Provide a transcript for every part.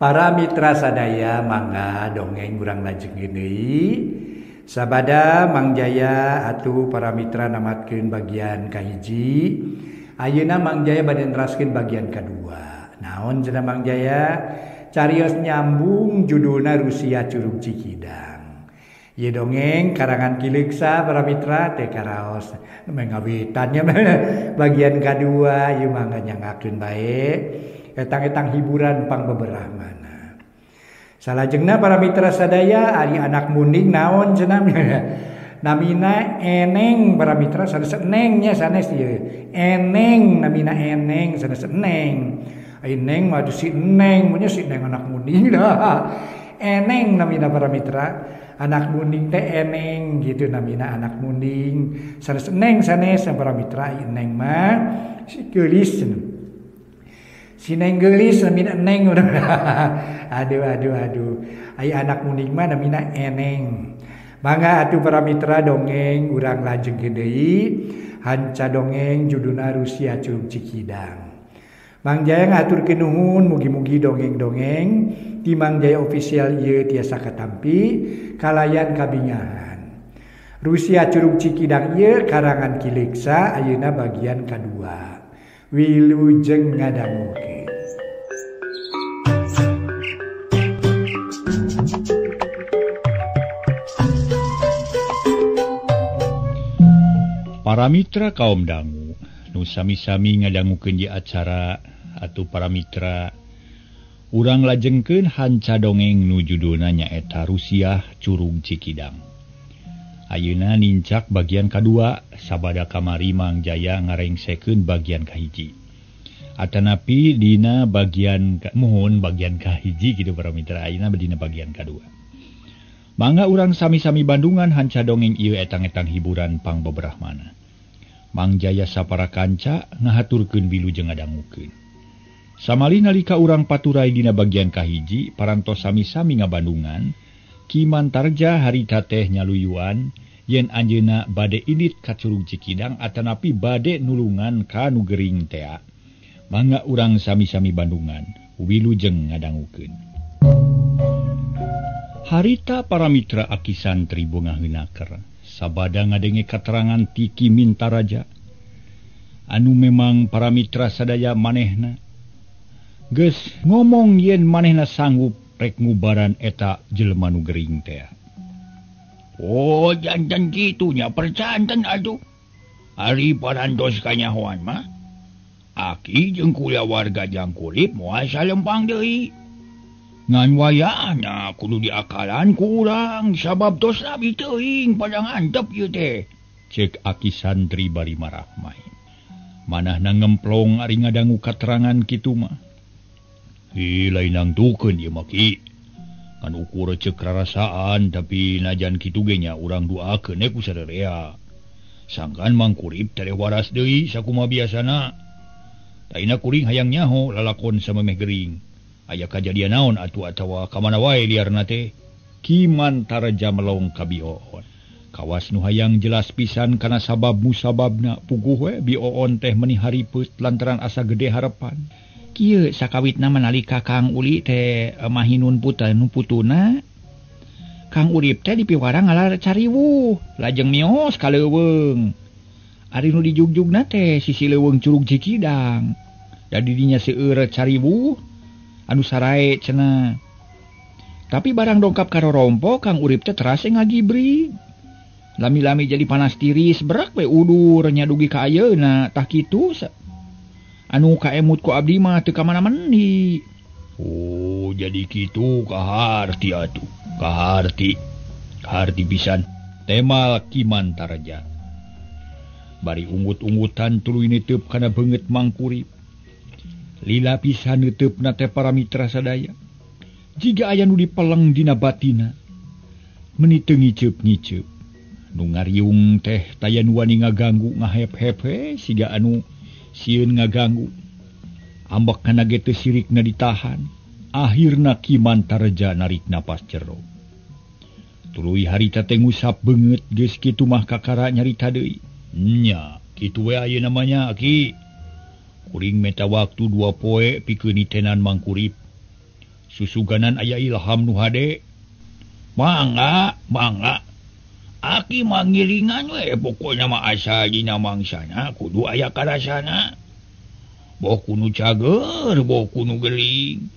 Para mitra sadaya mangga dongeng urang lajengkeun deui. Sabada Mang Jaya atuh para mitra namatkeun bagian kahiji. Ayeuna Mang Jaya bade neraskeun bagian kadua. Naon cenah Mang Jaya? Carios nyambung judulna Rusia Curug Cikidang. Ieu dongeng karangan Ki Leuksa para mitra teh karaos mengawitannya bagian kadua ieu mangga nyangakeun bae. Etang-etang hiburan pang beberahmana. Salajengna para mitra sadaya ari anak munding naon cenah namina eneng para mitra sanes enengnya sanes ieu. Eneng namina eneng sanes eneng. Ai neng mah si eneng mun si neng anak munding dah. Eneng namina para mitra. Anak munding teh eneng gitu namina anak munding. Sanes eneng sanes para mitra eneng mah si geulis cenah. Si neng geulis namina eneng. Aduh aduh aduh. Ai anak munding mah namina eneng. Mangga atuh para mitra dongeng urang lajengkeun deui. Hanca dongeng judulna Rusia Curug Cikidang. Mang Jaya ngaturkeun nuhun mugi-mugi dongeng-dongeng di Mang Jaya official ieu tiasa katampi kalayan kabingahan. Rusia Curug Cikidang ieu karangan Ki Leuksa ayeuna bagian kadua. Wilujeng ngadangukeun. Para mitra kaum dangu nu sami-sami ngadangukeun di acara atuh para mitra urang lajengkeun hanca dongeng nu judulna nyaeta Rusia Curug Cikidang. Ayeuna nincak bagian kadua sabada kamari Mang Jaya ngarengsekeun bagian kahiji. Atanapi dina bagian muhun bagian kahiji kitu para mitra ayeuna dina bagian kadua. Mangga urang sami-sami bandungan hanca dongeng ieu etang-etang hiburan pang beberahmana. Mang Jaya sapara kanca ngahaturkeun wilujeng ngadangukeun. Samali nalika urang paturai dina bagian kahiji parantos sami-sami ngabandungan Ki Mantarja harita teh nyaluyuan yen anjeunna bade indit ka Curug Cikidang atanapi bade nulungan ka nu gering tea. Mangga urang sami-sami bandungan wilujeng ngadangukeun. Harita para mitra aki santri bungah heunaker sabada ngadenge katerangan ti Ki Mintaraja anu memang para mitra sadaya manehna geus ngomong yen manehna sanggup rek ngubaran eta jelema nu gering teh. Oh, jantan kitu nya percanten atuh. Ari parantos kanyahoan mah aki jeung kulawarga Jangkurip moal salempang deui. Ngan wayahna kudu diakalan ku urang sabab tos nabi teuing pada ngantep ieu teh. Cek aki santri bari marah-marah. Manahna ngemplong ari ngadangu katerangan kitu mah. Ih, lain nangtukeun ieu mah Ki. Kan ukur ceuk rarasaan tapi najan kitu ge nya urang duakeun ku sarerea. Sangkan Mangkurip teh waras deui sakumaha biasana. Taina kuring hayang nyaho lalakon samemeh gering. Aya kajadian naon atuh atawa ka mana wae liarna teh. Ki Mantarja melong ka Bioon. Kawas nu hayang jelas pisan kana sabab musababna puguh we Bioon teh meuni haripeup lantaran asa gede harepan. Kieu sakawitna manalika Kang Uli teh mahinun putan putuna Kang Urip teh dipiwarang ngalar cariwuh lajeng mios ka leuweung. Ari nu dijugjugna teh sisi leuweung Curug Cikidang. Da di dinya seueur cariwuh anu sarae cenah. Tapi barang dongkap ka rorompo Kang Urip teh terase ngagibrig. Lami-lami jadi panas tiris berak we udur nya dugi ka ayeuna tah kitu. Anu kaemut ku abdi mah teu ka mana-mani. Oh, jadi kitu kaharti atuh. Kaharti. Kaharti pisan. Temal Ki Mantarja. Bari unggut-unggutan tuluy neuteub kana beungeut Mangkurip. Lila pisan neuteupna teh para mitra sadaya. Jiga aya nu dipeleng dina batina. Meuni teu ngiceup-ngiceup. Nu ngariung teh taya nu wani ngaganggu ngahep-hep siga anu sieun ngaganggu. Ambek kana ge teu sirikna ditahan. Akhirna Ki Mantarja narik napas jero. Tuluy harita teh ngusap beungeut geus kitu mah kakara nyarita deui. Nya, kitu we ayeuna mah nya Ki. Kuring meta waktu 2 poe pikeun nitenan Mangkurip. Susuganan aya ilham nu hade. Mangga, mangga. Aki mangiringan we pokona mah asa dina mangsana kudu aya karasana. Boh kunu cager, boh kunu gering.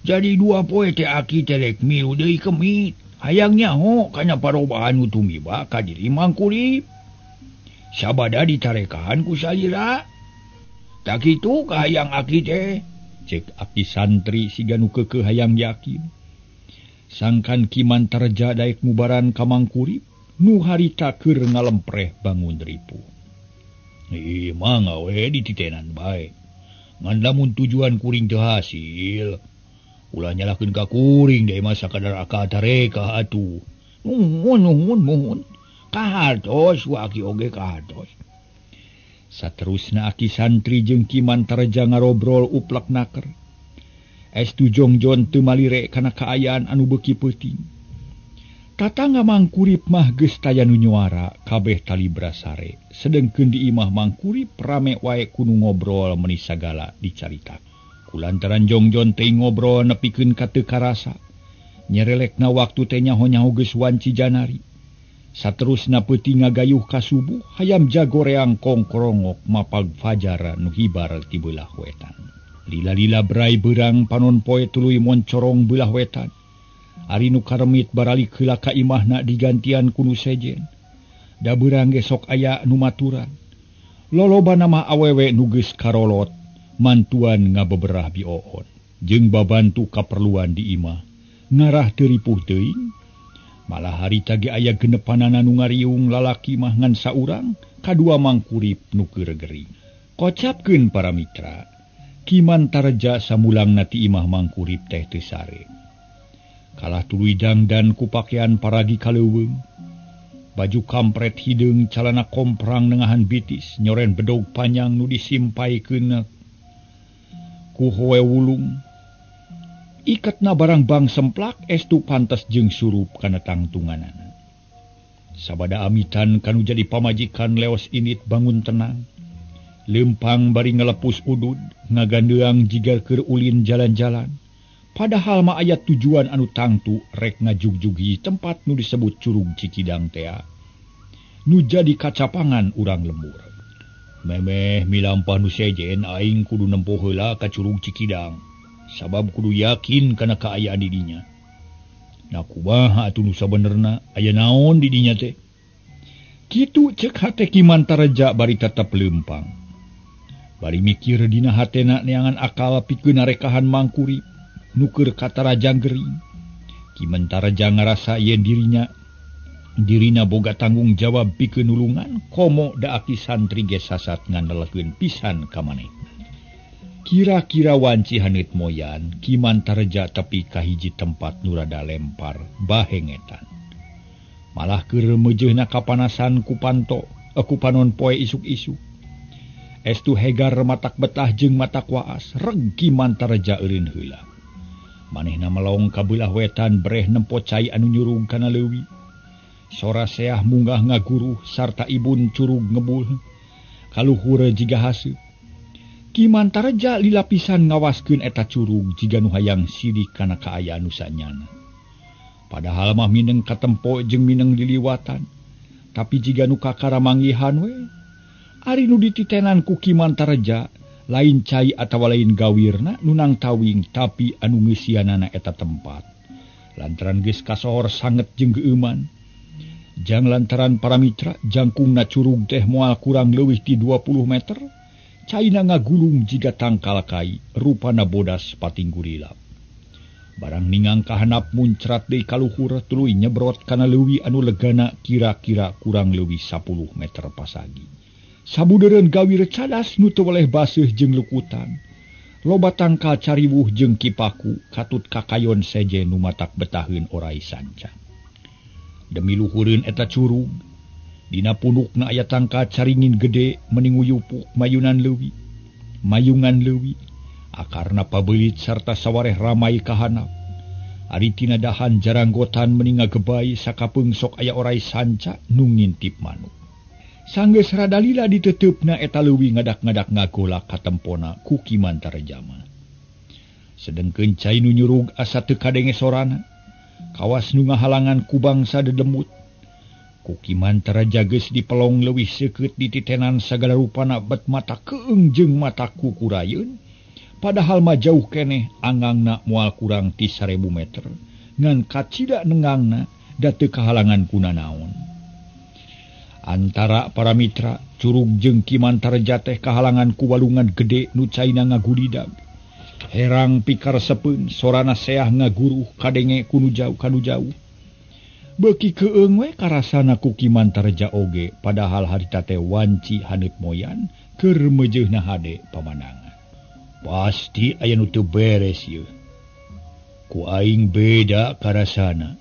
Jadi dua poe teh aki teh rek milu deui kemit. Hayang nyaho kana parobahan nu tumiba ka diri Mangkurip. Sabada ditarekahan ku salira. Tak kitu kahayang aki teh. Cek aki santri siga nu keukeuh hayang yakin. Sangkan Ki Mantarja daek mubaran ka Mangkurip nu harita keur ngalempreh bangun ripuh. Ih, mangga we dititenan bae. Ngan lamun tujuan kuring teu hasil, ulah nyalahkeun ka kuring deui mah sakadar akal tareka atuh. Nuhun nuhun nuhun. Kahartos wa aki oge kahartos. Saterusna aki santri jeung Ki Mantarja ngarobrol uplak naker. Estu Jongjon teu malire kana kaayaan anu beuki peuting. Tatangga Mangkurip mah geus taya nu nyuara kabeh talibra sare. Sedengkeun di imah Mangkurip rame wae kunu ngobrol meuni sagala dicarita. Kulantaran Jongjon teh ngobrol nepikeun ka teu karasa. Nyerelekna waktu teh nyaho-nyaho geus wanci janari. Saterusna peuting ngagayuh ka subuh, hayam jagoreang kongkorongok mapag fajar nu hibar ti beulah wetan. Lila-lila brai beurang panon poe tuluy moncorong beulah wetan. Ari nu karemit baralik heula ka imahna digantian ku nu sejen. Da beurang ge sok aya nu maturan. Lolobana mah awewe nu geus karolot, mantuan ngabeberah bioon jeung babantu kaperluan di imah. Ngarah teu ripuh teuing. Malah harita ge aya genepanana nu ngariung lalaki mah ngan saurang, kadua Mangkurip nu keur gering. Kocapkeun para mitra, Ki Mantarja samulangna ti imah Mangkurip teh teu sare. Kalah tuluy dangdan ku pakean paragi kaleuweung. Baju kampret hideung, calana komprang nengahan bitis, nyoren bedog panjang nu disimpaikeun ku hoe wulung. Iketna barang bang semplak estu pantes jeung surup kana tangtunganana. Sabada amitan kanu jadi pamajikan leos init bangun tenang. Lempang bari ngalepus udud, ngagandeang jiga keur ulin jalan-jalan. Padahal mah aya tujuan anu tangtu rek ngajugjug tempat nu disebut Curug Cikidang tea. Nu jadi kacapangan urang lembur. Memeh milampah nu sejen aing kudu nempo heula ka Curug Cikidang. Sabab kudu yakin kana kaayaan di dinya. Nah kumaha atuh nu sabenerna aya naon di dinya teh? Kitu cek hate Ki Mantarja bari tetep leumpang. Bari mikir dina hatena neangan akal pikeun narekahan Mangkurip nu keur katarajang gering. Ki Mantarja ngarasa yen dirina boga tanggung jawab pikeun nulungan komo da aki santri ge sasat ngandelkeun pisan ka manehna. Kira-kira wanci haneut moyan, Ki Mantarja tepi ka hiji tempat nu rada lempar bahengetan. Malah keur meujeuna kapanasan ku panto, ku panon poe isuk-isuk. Estu hegar matak betah jeung matak waas, reg Ki Mantarja eureun heula. Manehna melong ka beulah wetan breh nempo cai anu nyurug kana leuwi. Sora seah munggah ngaguruh sarta ibun curug ngebul. Kaluhur jiga haseup. Ki Mantarja lila pisan ngawaskeun eta curug jiga nu hayang sidik kana kaayaan nu sanyana. Padahal mah mineng katempo jeung mineng diliwatan, tapi jiga nu kakara manggihan we. Ari nu dititenan ku Ki Mantarja lain cai atawa lain gawirna nu nangtawing tapi anu ngeusianana eta tempat. Lantaran geus kasohor sanget jeung geueuman. Jang lantaran para mitra jangkungna curug teh moal kurang leuwih ti 20 meter. Caina ngagulung jiga tangkal kai, rupana bodas pating gurilap. Barang ningang kahanap muncrat deui kaluhur tuluy nyebrot kana leuwi anu legana kira-kira kurang leuwih 10 meter pasagi. Sabudeureun gawir cadas nu teu weleh baseuh jeung lukutan. Loba tangkal cariwuh jeung kipaku katut kakayon seje nu matak betaheun orai sanca. Demi luhureun eta curug, dina punukna aya tangkal caringin gede meni nguyupuk mayunan leuwi. Mayungan leuwi, akarna pabeulit sarta sawareh ramai kahanap. Ari tina dahan jaranggotan meni ngagebai sakapeung sok aya orai sanca nu ngintip manuk. Sanggeus rada lila diteteupna eta leuwi ngadak-ngadak ngagolak katempona ku Ki Mantarja mah. Sedengkeun cai nu nyurug asa teu kadenge sorana. Kawas nu ngahalangan ku bangsa dedemut. Ku Ki Mantaraja geus dipelong leuwih seukeut dititenan sagala rupana bet mata keung jeung mata kukurayeun. Padahal mah jauh keneh angangna moal kurang ti 1000 meter. Ngan kacida nengangna da teu kahalangan kuna naon. Antara para mitra curug jeung Ki Mantaraja teh kahalangan ku walungan gede nu caina ngagulidag. Herang pikaresepeun sorana seah ngaguruh kadenge ku nu jauh kanu jauh. Beuki keung we karasana ku Ki Mantaraja oge padahal harita teh wanci haneut moyan keur meujeuhna hade pamandangan. Pasti aya nu teu beres ieu. Ku aing beda karasana.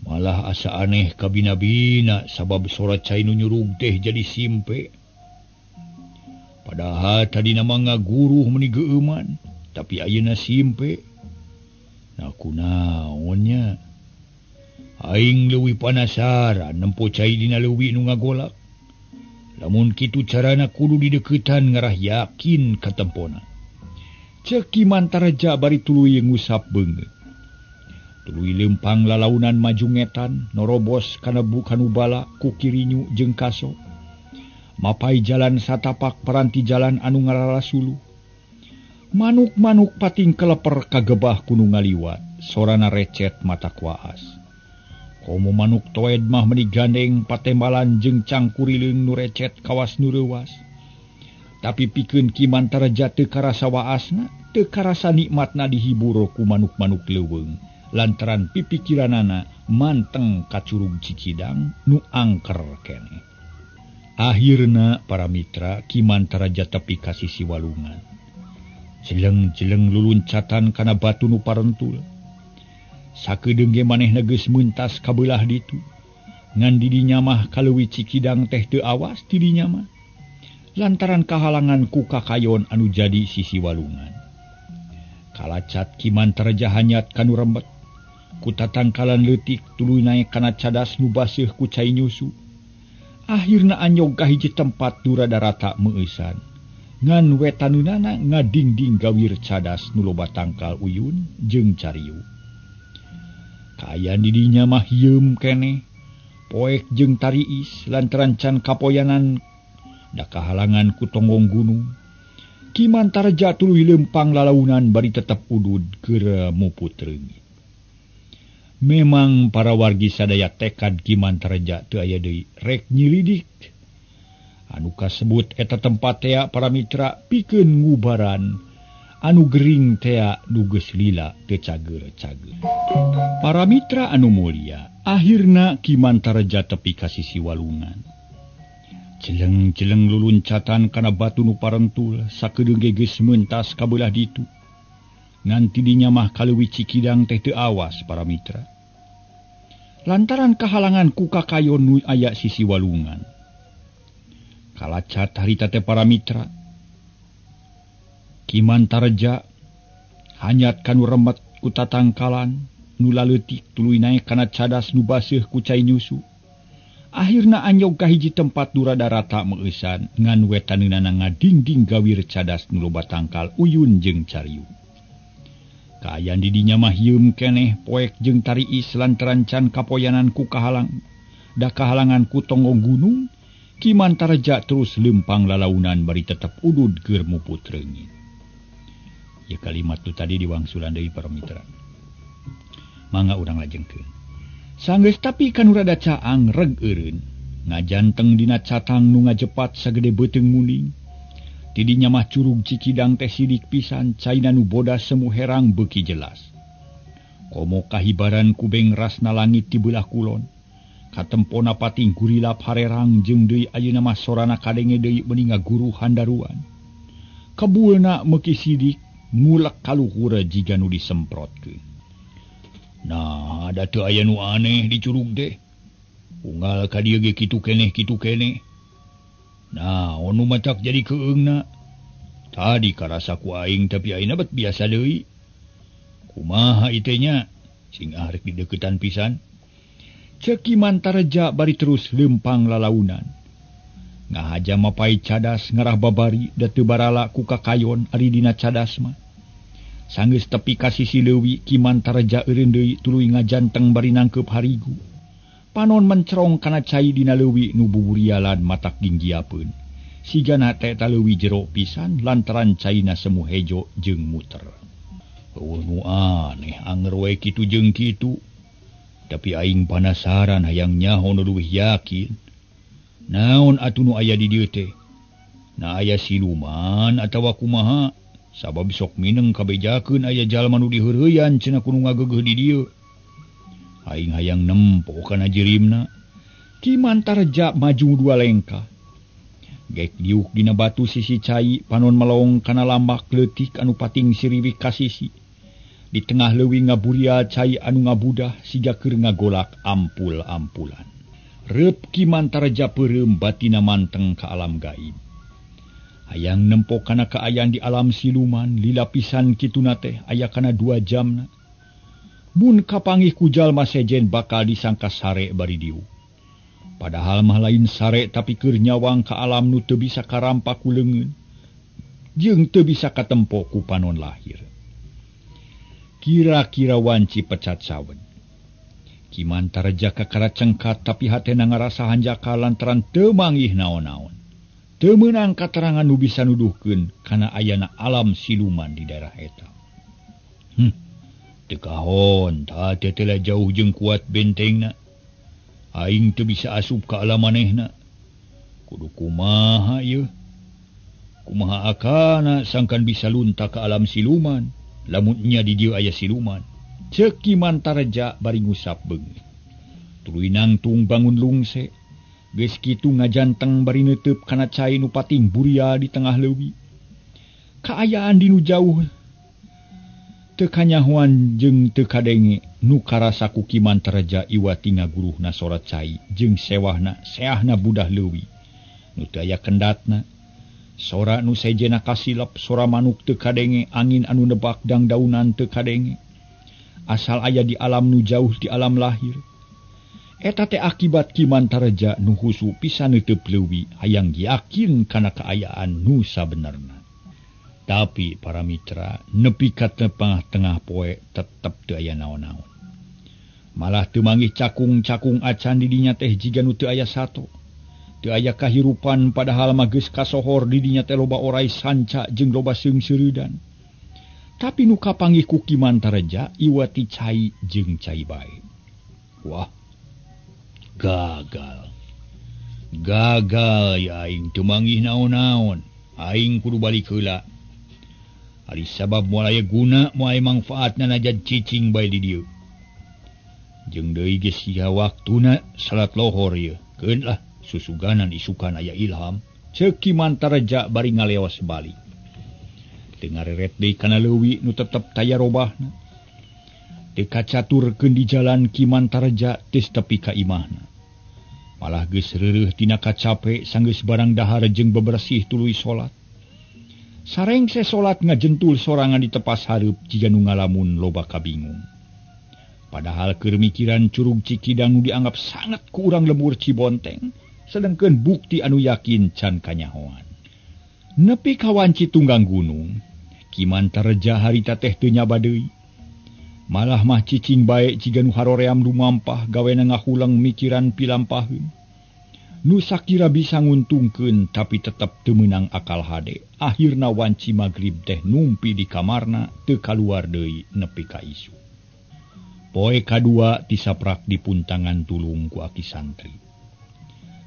Malah asa aneh kabina-bina sabab sora cai nu nyurug teh jadi simpe. Padahal tadina mah ngaguruh meuni geueuman, tapi ayeuna simpe. Nah kunaon nya? Aing leuwih panasaran nempo cai dina leuwih nu ngagolak. Lamun kitu carana kudu dideuketan ngarah yakin katempona. Ceuk Ki Mantaraja bari tuluy ngusap beungeut. Tuluy leumpang lalaunan maju ngetan norobos kana kanu bala ku kirinyu jeung kaso. Mapai jalan satapak paranti jalan anu ngarala suluh. Manuk-manuk pating keleper kagebah ku nu ngaliwat, sorana recet mata kuaas. Komo manuk toed mah meuni gandeng patembalan jeung cangkurileung nu recet kawas nu reuwas. Tapi pikeun Ki Mantaraja teu karasa waasna, teu karasa nikmatna dihibur ku manuk-manuk leuweung. Lantaran pipikiranana manteng ka curug Cikidang nu angker keneh. Akhirna para mitra Ki Mantaraja tepi ka sisi walungan. Jeleng-jeleng luluncatan kana batu nu parentul. Sakedeung ge manehna geus meuntas ka beulah ditu. Ngan di dinya mah kaleuwi Cikidang teh teu awas ti dinya mah. Lantaran kahalangan ku kakayon anu jadi sisi walungan. Kalacat Ki Mantaraja hanyat kanu rembet. Ku tatangkalan leutik tuluy naek kana cadas nu baseuh ku cai nyusu. Akhirna anyog ka hiji tempat nu rada rata meueusan. Ngan wetaneunana ngadingding gawir cadas nu loba tangkal uyun jeung cariu. Kaayaan di dinya mah hieum keneh, poek jeung tariis lantaran can kapoyanan da kahalangan ku tonggong gunung. Ki Mantaraja tuluy leumpang lalaunan bari tetep udud keur muput reungit. Memang para wargi sadaya tekad Ki Mantaraja teu aya deui rek nyilidik. Anu kasebut eta tempat tea para mitra pikeun ngubaran anu gering tea nu geus lila teu cager-cager. Para mitra anu mulia, akhirna Ki Mantaraja tepi ka sisi walungan. Jeleng-jeleng luluncatan kana batu nu parentul sakedeung ge geus meuntas ka beulah ditu. Ngan ti dinya mah kaleuwi Cikidang teh teu awas para mitra. Lantaran kahalangan ku kakayon nu aya sisi walungan. Kalacat harita teh para mitra. Ki Mantaraja hanyat kanu remet ku tatangkalan nu laleutik tuluy naek kana cadas nu baseuh ku cai nyusu. Akhirna anyog ka hiji tempat nu rada rata meueusan ngan wetaneunana ngadingding gawir cadas nu loba tangkal uyun jeung cariu. Kaayaan di dinya mah hieum keneh poek jeung tariis lantaran can kapoyanan ku kahalang da kahalangan ku tonggong gunung. Ki Mantaraja terus leumpang lalaunan bari tetep udud keur muput reungit. Ya kalimat tu tadi diwangsulan deui para mitra. Mangga urang lajengkeun. Sanggeus tapi kanu rada caang reg eureun, ngajanteng dina catang nu ngajepat sagede beuteung muning. Ti dinya mah curug Cikidang teh sidik pisan, caina nu bodas semu herang beuki jelas. Komo kahibaran ku beng rasna langit ti beulah kulon. Katempona pating gurilap harerang jeung deui ayeuna mah sorana kadenge deui meuni ngaguruh handaruan. Kebulna meuki sidik ngulek kaluhur jiga nu disemprotkeun. Nah, da teu aya nu aneh di curug teh. Unggal ka dieu ge kitu keneh kitu keneh. Nah, onu matak jadi keungna. Tadi karasa ku aing tapi ayeuna bet biasa deui. Kumaha ieu teh nya? Sing arek dideuketan pisan. Ceuk Ki Mantaraja bari terus leumpang lalaunan. Ngahaja mapai cadas ngarah babari da teu barala ku kakayon ari dina cadas mah. Sanggeus tepi ka sisi leuwi Ki Mantareja eureun deui tuluy ngajanteng bari nangkeup harigu. Panon mencerong kana cai dina leuwi nu buburialan matak ginggiapeun. Sigana teh eta leuwi jero pisan lantaran caina semu hejo jeung muter. Eueuh nu aneh anger we kitu jeung kitu. Tapi aing panasaran hayang nyaho nu leuwih yakin. Naon atuh nu aya di dieu teh? Na aya siluman atawa kumaha? Sabab sok mineng kabejakeun aya jalma nu diheureuyaan cenah kudu ngageugeuh di dieu. Aing hayang nempo kana jirimna. Ki Mantareja maju dua lengkah. Gek diuk dina batu sisi cai, panon melong kana lambak leutik anu pating siriwik ka sisi. Di tengah leuwi ngaburia cai anu ngabudah siga keur ngagolak ampul-ampulan. Reup Ki Mantareja peureum batina manteng ka alam gaib. Hayang nempo kana kaayaan di alam siluman lila pisan kituna teh aya kana 2 jamna. Mun kapanggih ku jalma sejen bakal disangka sare bari diuk. Padahal mah lain sare tapi keur nyawang ka alam nu teu bisa karampa ku leungeun jeung teu bisa katempo ku panon lahir. Kira-kira wanci pecat sawed. Ki Mantareja kakara cengkat tapi hatena ngarasa hanjakal lantaran teu manggih naon-naon. Teu meunang katerangan nu bisa nuduhkeun kana ayana alam siluman di daerah eta. Teu kahon tah teh jauh jeung kuat bentengna. Aing teu bisa asup ka alam manehna. Kudu kumaha ieu? Kumaha akana sangkan bisa lunta ka alam siluman, lamun nya di dieu aya siluman. Ceuk Ki Mantareja bari ngusap beungeut. Tuluy nangtung bangun lungse. Geus kitu ngajanteng bari neuteub kana cai nu pating buria di tengah leuwi. Kaayaan di nu jauh teu kanyahoan jeung teu kadenge nu karasa ku Ki Mantareja iwati ngaguruhna sora cai jeung sewahna seahna budah leuwi. Nu teu aya kendatna. Sora nu sejenna kasilep, sora manuk teu kadenge, angin anu nebak dangdaunan teu kadenge. Asal aya di alam nu jauh di alam lahir. Eta teh akibat Ki Mantareja nu husu pisan neuteub leuwi hayang yakin kana kaayaan nu sabenerna. Tapi para mitra nepi ka tengah-tengah poe tetep teu aya naon-naon. Malah teu manggih cakung-cakung acan di dinya teh jiga nu teu aya sato. Teu aya kahirupan padahal mah geus kasohor di dinya teh loba orai sanca jeung loba seungseureudan. Tapi nu kapanggih ku Ki Mantareja iwati cai jeung cai bae. Wah, gagal. Gagal ya aing teu manggih naon-naon. Aing kudu balik heula. Ari sabab moal aya guna moal aya mangfaatna najan cicing bae di dieu. Jeung deui geus sia waktuna salat lohor ieu. Keun lah susuganan isukan aya ilham. Ceuk Ki Mantareja bari ngaleos balik. Teu ngareret deui kana leuwi nu tetep taya robahna. Teu kacaturkeun di jalan Ki Mantareja geus tepi ka imahna. Malah geus reureuh tina kacape sanggeus barang dahar jeung bebersih tuluy salat. Sarengse salat ngajentul sorangan di tepas hareup jiga nu ngalamun loba kabingung. Padahal keur mikiran Curug Cikidang nu dianggap sangat ku urang lembur Cibonteng, sedengkeun bukti anu yakin can kanyahoan. Nepi ka wanci tunggang gunung, Ki Mantareja harita teh teu nyaba deui. Malah mah cicing bae jiga nu haroream lumampah gawena ngahulang mikiran pilampaheun. Nu sakira bisa nguntungkeun tapi tetep teu meunang akal hade. Akhirna wanci magrib teh numpi di kamarna teu kaluar deui nepi ka isuk. Poe kadua tisaprak dipuntangan tulung ku aki santri.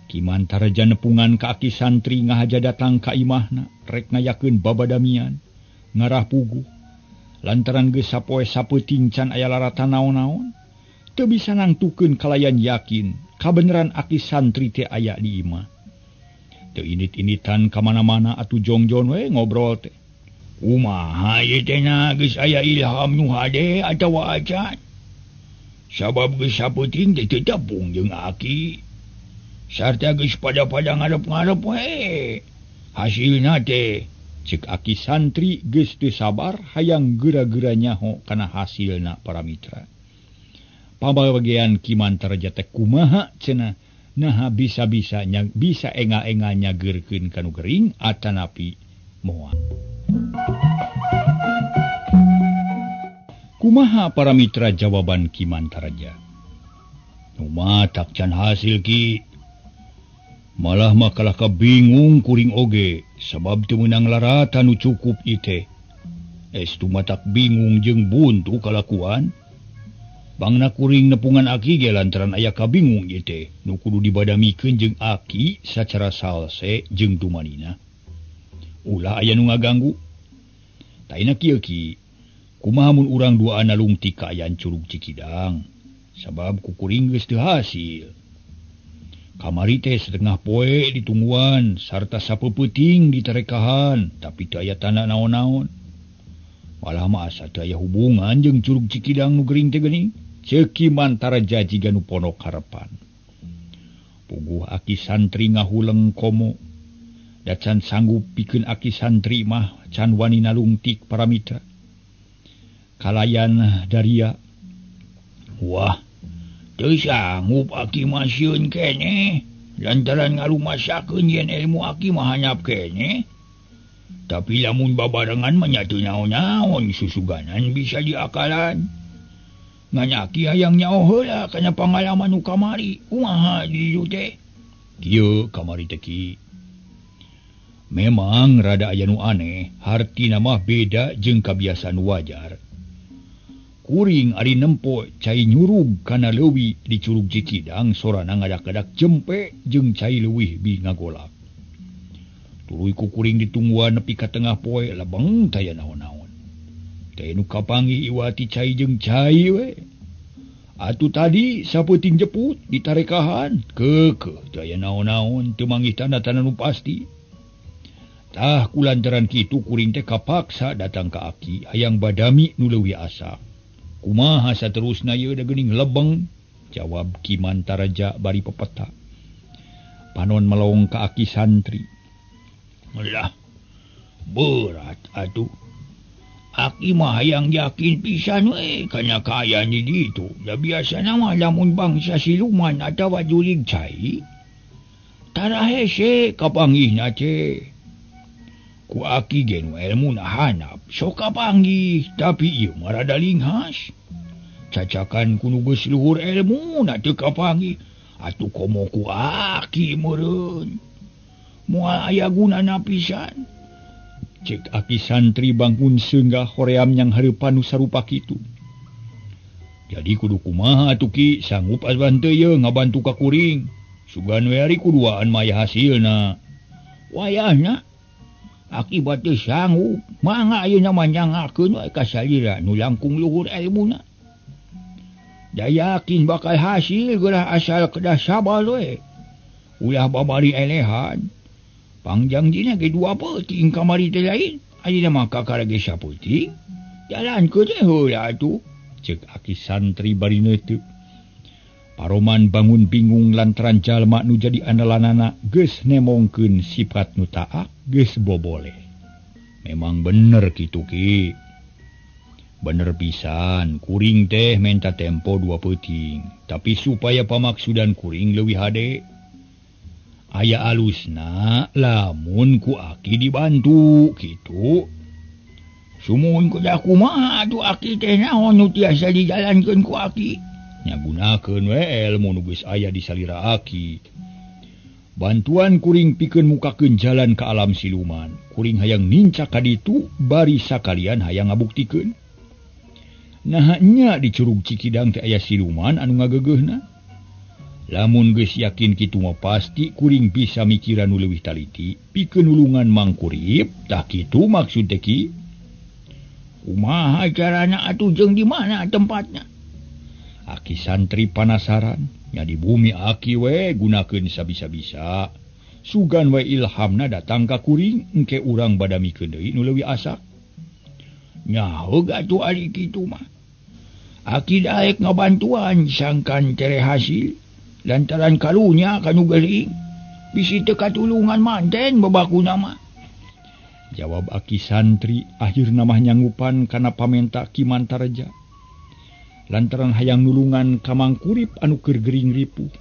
Ki Mantareja nepungan ka aki santri ngahaja datang ka imahna rek ngayakeun babadamian ngarah puguh. Lantaran geus sapoe sapeuting can aya laratan naon-naon, teu bisa nangtukeun kalayan yakin kabeneran aki santri teh aya di imah. Teu init-initan ka mana-mana atuh jongjon we ngobrol teh. Kumaha ieu teh na geus aya ilham nu hade atawa acan? Sabab geus sapeuting teh teu tepung jeung aki. Sarta geus pada-pada ngarep-ngarep we. Hasilna teh cek aki santri geus teu sabar hayang geura-geura nyaho kana hasilna para mitra. Pambagian Ki Mantareja teh kumaha cenah naha bisa-bisa nya bisa enga-enga nyageurkeun ka nu gering atanapi moal. Kumaha para mitra jawaban Ki Mantaraja? Nu matak can hasil Ki. Malah makalah kabingung kuring oge sabab teu meunang laratan nu cukup ite. Estu matak bingung jeung buntu kalakuan. Bangna kuring nepungan aki ge lantaran aya kabingung ite nu kudu dibadamikeun jeung aki sacara salse jeung tumanina. Ulah aya nu ngaganggu. Taina kieu Ki. Kumaha mun urang duaan nalungtik kaayaan Curug Cikidang, sabab kukuring geus teu hasil. Kamari teh setengah poe ditungguan sarta sapeupeting ditarekahan, tapi teu aya tanda naon-naon. Malah mah asa teu aya hubungan jeung Curug Cikidang nu gering teh geuning. Ceuk Ki Mantaraja jiga nu ponok harepan. Puguh aki santri ngahuleng komo. Da can sanggup pikeun aki santri mah can wani nalungtik para mitra. Kalayan daria. Wah, teu sanggup aki mah sieun keneh lantaran ngarumasakeun yen ilmu aki mah hanyap keneh. Tapi lamun babarengan mah nya teu naon-naon susuganan bisa diakalan. Ngan aki hayang nyaho heula kana pangalaman nu kamari. Kumaha di ditu teh? Kieu kamari teh Ki. Memang rada aya nu aneh, hartina mah beda jeung kabiasaan wajar. Kuring ari nempo cai nyurug kana leuwi di Curug Cikidang sorana ngadak-ngadak jempe jeung cai leuwih bi ngagolak. Tuluy ku kuring ditungguan nepi ka tengah poe lebeng taya naon-naon. Teh nu kapanggih iwati cai jeung cai we. Atuh tadi sapeuting jeput ditarekahan keukeuh taya naon-naon teu manggih tanda-tanda nu pasti. Tah kulantaran kitu kuring teh kapaksa datang ka aki hayang badami nu leuwih asa. Kumaha saterusna ieu da geuning lebeng, jawab Ki Mantaraja bari pepeta. Panon melong ka aki santri. Lah, berat atuh. Aki mah hayang yakin pisan we kana kaayaan di ditu. Da biasana mah lamun bangsa siluman atawa jurig cai, tara hese kapanggihna teh. Ku aki ge nu elmuna hanap sok kapanggih, tapi ieu mah rada linghas. Cacakan ku nu geus luhur elmuna teu kapanggih, atuh komo ku aki meureun. Moal aya gunana pisan. Cek aki santri bangun seunggah hoream yang hareupan nu sarupa kitu. Jadi kudu kumaha atuh Ki, sanggup asupan teu ye ngabantu ka kuring. Sugan we ari kuduaan mah aya hasilna. Wayahna akibat teu sanggup, mangga ayeuna mah nyangakeun we ka salira nu langkung luhur elmuna. Da yakin bakal hasil geurah asal kedah sabar we. Ulah babari elehan. Pangjangjina ge dua peuting kamari teh lain. Ayeuna mah kakara ge sapeuting. Jalankeun teh heula atuh. Ceuk aki santri bari neuteuk. Paroman bangun bingung lantaran jalma nu jadi andalanana geus nemongkeun sifat nu taak geus boboleh. Memang bener kitu Ki. Bener pisan, kuring teh menta tempo dua peuting, tapi supaya pamaksudan kuring leuwih hade. Aya alusna lamun ku aki dibantu kitu. Sumuhun kuda kumaha atuh aki teh naon nu tiasa dijalankeun ku aki. Nya gunakeun we elmu nu geus aya di salira aki. Bantuan kuring pikeun mukakeun jalan ka alam siluman. Kuring hayang nincak ka ditu bari sakalian hayang ngabuktikeun. Naha nya di Curug Cikidang teh aya siluman anu ngagegeuhna. Lamun geus yakin kitu mah pasti kuring bisa mikiran nu leuwih taliti pikeun nulungan Mang Kurip. Tah kitu maksud teh Ki. Kumaha carana atuh jeung di mana tempatna? Aki santri panasaran, nya di bumi aki we gunakeun sabisa-bisa. Sugan we ilhamna datang ka kuring, engke urang badamikeun deui nu leuwih asak. Nyaho atuh ari kitu mah. Aki daek ngabantuan sangkan tere hasil lantaran karunya kanu geuling. Bisi teu katulungan manten babakuna mah. Jawab aki santri akhirna mah nyanggupan kana pamenta Ki Mantaraja. Lantaran hayang nulungan ka Mang Kurip anu keur gering ripuh.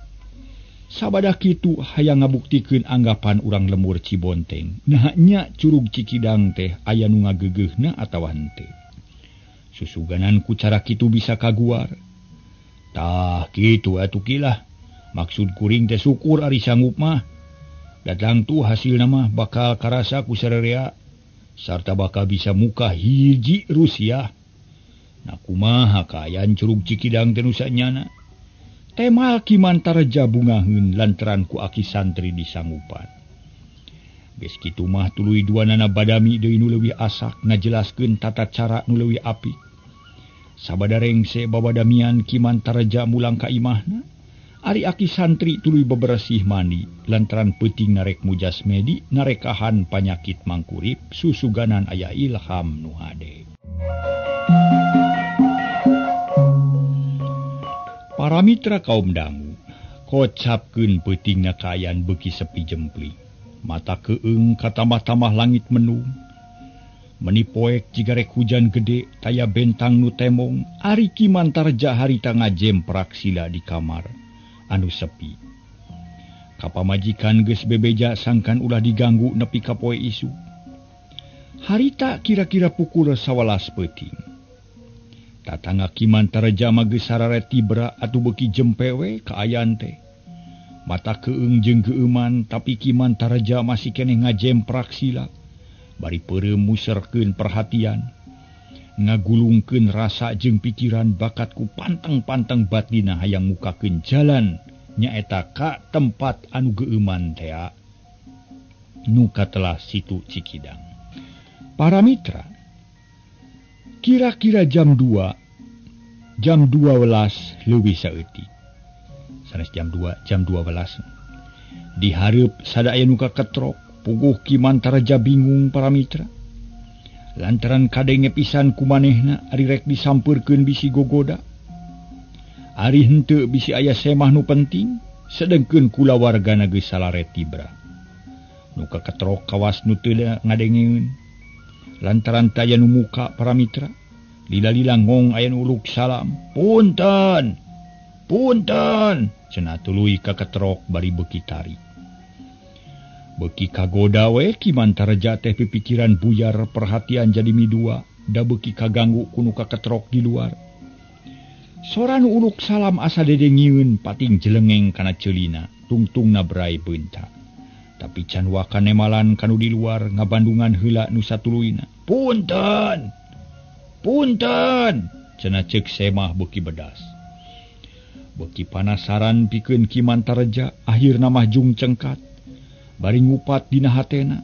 Sabada kitu hayang ngabuktikeun anggapan urang lembur Cibonteng. Nah nya Curug Cikidang teh aya nu ngagegeuhna atawa henteu. Susuganan ku cara kitu bisa kaguar. Tah kitu atuh kilah. Maksud kuring teh syukur ari sanggup mah. Datang tuh hasilna mah bakal karasa ku sarerea sarta bakal bisa muka hiji Rusia. Nah kumaha kaayaan Curug Cikidang teh nu sanyana. Temal Ki Mantareja bungaheun lantaran ku aki santri disanggupan. Geus kitu mah tuluy duanana badami deui nu leuwih asak ngajelaskeun tata cara nu leuwih apik. Sabada rengse babadamian Ki Mantareja mulang ka imahna, ari aki santri tuluy beberesih mandi lantaran peuting narek mujasmedi narekahan panyakit mangkurip susuganan aya ilham nu hade. Para mitra kaum dangu, kocapkeun peutingna kaayaan beuki sepi jempling. Mata keung katamah-tamah langit mendung. Meni poek jiga rek hujan gede, taya bentang nu temong, ari Ki Mantareja harita ngajemprak sila di kamar anu sepi. Kapamajikan geus bebeja sangkan ulah diganggu nepi ka poe isuk. Harita kira-kira pukul 11 peuting. Tatangga Ki Mantareja mah geus sararet tibra atuh beuki jempe we kaayaan teh. Mata keung jeung geueuman tapi Ki Mantareja masih keneh ngajemprak sila. Bari peureum muserkeun perhatian, ngagulungkeun rasa jeung pikiran bakat ku panteng-panteng batina hayang mukakeun jalan nyaeta ka tempat anu geueuman tea nu katelah Situ Cikidang. Para mitra, kira-kira jam 2, jam 12 leuwih saeutik. Sanes jam 2, jam 12. Dihareup sada aya nu kaketrok, puguh Ki Mantareja bingung para mitra. Lantaran kadenge pisan ku manehna ari rek disampeurkeun bisi gogoda. Ari henteu bisi aya semah nu penting, sedengkeun kulawargana geus salaret tibra. Nu kaketrok kawas nu teu ngadengeun. Lantaran taya nu muka para mitra, lila-lila ngong aya nu uluk salam. Punten. Punten, cenah tuluy kaketrok bari beuki tarik. Beuki kagoda we Ki Mantareja teh pipikiran buyar perhatian jadi midua, da beuki kaganggu ku nu kaketrok di luar. Sora nu uluk salam asa dedengieun pating jelengeng kana ceulina, tungtungna brai beunta. Tapi can waka nemalan kanu di luar ngabandungan heula nu satuluyna. Punten. Punten, cenah ceuk semah beuki bedas. Beuki panasaran pikeun Ki Mantareja, akhirna mah jung cengkat. Bari ngupat dina hatena.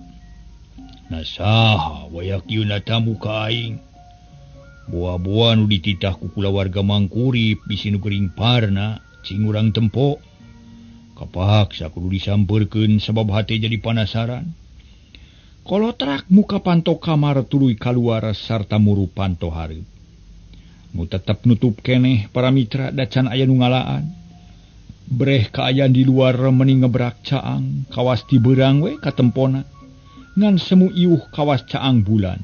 Nah saha wayak ieu tamu ka aing. Boa-boa nu dititah ku kulawarga mangkurip bisi nu gering parna, cing urang tempo. Kapaksa kudu disampeurkeun sabab hate jadi panasaran. Kolotrak muka panto kamar tuluy kaluar sarta muru panto hareup. Nu tetep nutup keneh para mitra da can aya nu ngalaan. Breh kaayaan di luar meni ngebrak caang, kawas ti beurang we katempona. Ngan semu iuh kawas caang bulan.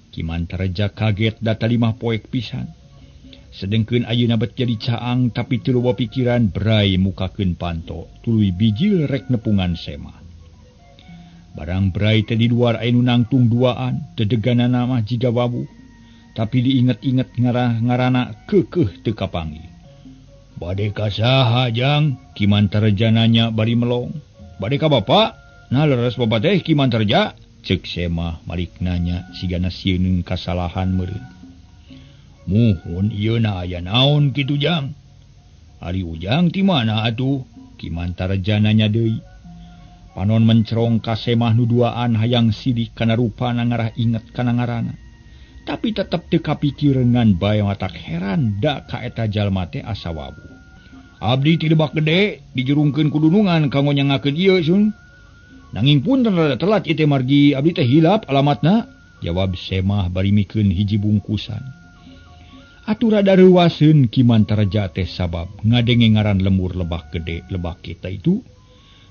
Ki Mantareja kaget da talimah poek pisan. Sedengkeun ayeuna bet jadi caang tapi teu loba pikiran brai mukakeun panto, tuluy bijil rek nepungan semah. Barang brai teh di luar aya nu nangtung duaan, dedeganana mah jiga wawu. Tapi diinget-inget ngarana keukeuh teu kapanggih. Bade ka saha jang? Ki Mantareja nanya bari melong. Bade ka bapa? Nah leres bapa teh Ki Mantareja? Ceuk semah malik nanya sigana sieun kasalahan meureun. Muhun ieu na aya naon kitu jang? Ari ujang ti mana atuh? Ki Mantareja nanya deui. Panon mencerong ka semah nu duaan hayang sidik kana rupana ngarah inget kana ngaranna. Tapi tetep teu kapikir ngan bae matak heran da ka eta jalma teh asa wawu. Abdi ti Lebak Gede dijurungkeun ku dunungan kanggo nyangakeun ieu sun. Nanging punten rada telat ieu teh margi abdi teh hilap alamatna, jawab semah bari mikeun hiji bungkusan. Atuh rada reuwaseun Ki Mantareja teh sabab ngadenge ngaran lemur Lebak Gede Lebak kita itu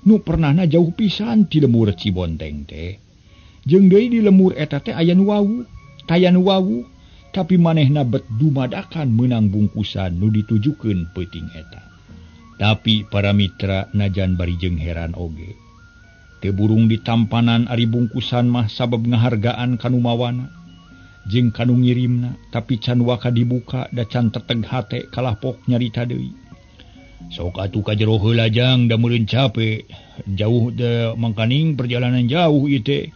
nu pernahna jauh pisan ti lemur Cibonteng teh. Jeung deui di lemur eta teh aya nu wawu, taya nu wawu, tapi manehna bet dumadakan meunang bungkusan nu ditujukeun peuting eta. Tapi para mitra najan bari jeung heran oge. Teu burung ditampanan ari bungkusan mah sabab ngahargaan kanu mawana. Jeung kanu ngirimna tapi can waka dibuka da can teteg hate kalah pok nyarita deui. Sok atuh ka jero heula jang da meureun cape jauh de mangkaning perjalanan jauh ieu teh.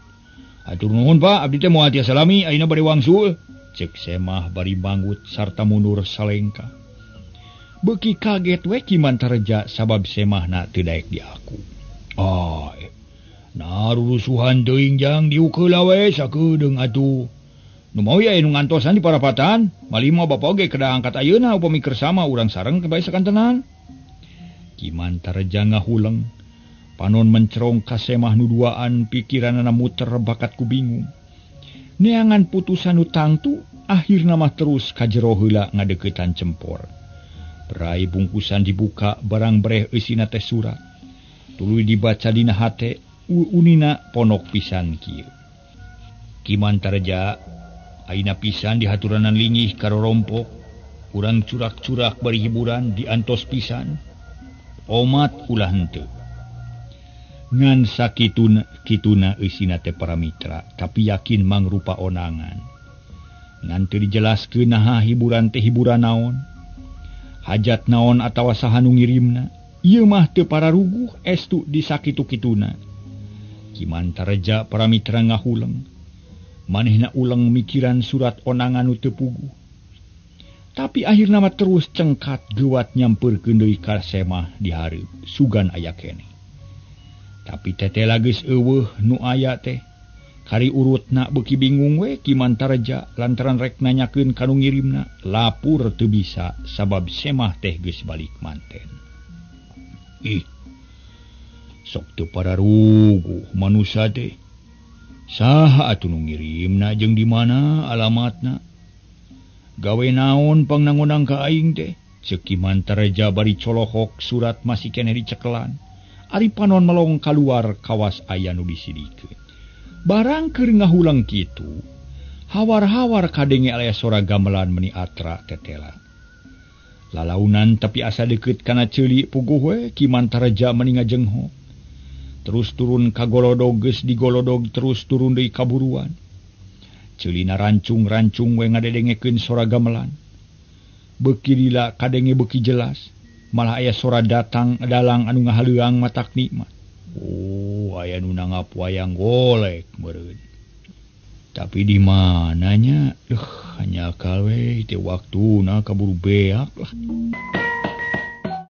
Atur nuhun Pak, abdi teh moal tiasa lami ayeuna bade wangsul. Cek Semah bari manggut sarta mundur salengka. Beuki kaget we Ki Mantareja sabab semahna teu daek diaku. Ah, nah rurusuhan teuing jang diuk heula we sakedeung atuh. Nu mawi aya nu ngantosan di parapatan, malima bapa oge kedah angkat ayeuna upami kersama urang sareng bae sakantenan. Ki Mantareja ngahuleng, panon mencerong ka semah nu duaan pikiranana muter bakat ku bingung. Neangan putusan nu tangtu akhirna mah terus ka jero heula ngadeuketan cempor. Berai bungkusan dibuka barang breh eusina teh surat. Tuluy dibaca dina hate unina ponok pisan kieu. Ki Mantareja ayeuna pisan dihaturanan lingih karorompok, urang curak-curak bari hiburan diantos pisan. Omat ulah henteu. Ngan sakituna kituna eusina teh para mitra, tapi yakin mangrupa onangan. Ngan teu dijelaskeun naha hiburan teh hiburan naon. Hajat naon atawa saha nu ngirimna, ieu mah teu pararuguh estu disakitu-kituna. Ki Mantareja para mitra ngahuleng. Manehna uleng mikiran surat onangan nu teu puguh. Tapi akhirna mah terus cengkat geuwat nyampeurkeun deui ka semah di hareup sugan aya keneh. Tapi tetela geus eueuh nu aya teh. Kari urutna beuki bingung we Ki Mantareja lantaran rek nanyakeun ka nu ngirimna, lapur teu bisa sabab semah teh geus balik manten. Ih. Sok teu pararuguh manusa teh. Saha atuh nu ngirimna jeung di mana alamatna? Gawe naon pangnangonang ka aing teh? Ceuk Ki Mantareja bari colohok surat masih keneh dicekelan. Ari panon melong kaluar kawas aya nu disidikeun. Barang keur ngahulang kitu, hawar-hawar kadenge aya sora gamelan meni atra tetela. Lalaunan tapi asa deukeut kana ceuli puguh we Ki Mantareja meni ngajengho. Terus turun ka golodog geus digolodog terus turun deui ka buruan. Ceulina rancung-rancung we ngadedengekeun sora gamelan. Beuki lila kadenge beuki jelas. Malah aya sora datang dalang anu ngahaleuang matak nikmat. Oh, aya nu nanggap wayang golek meureun. Tapi di mananya? Duh, hanya akal we teh waktuna kaburu beak lah.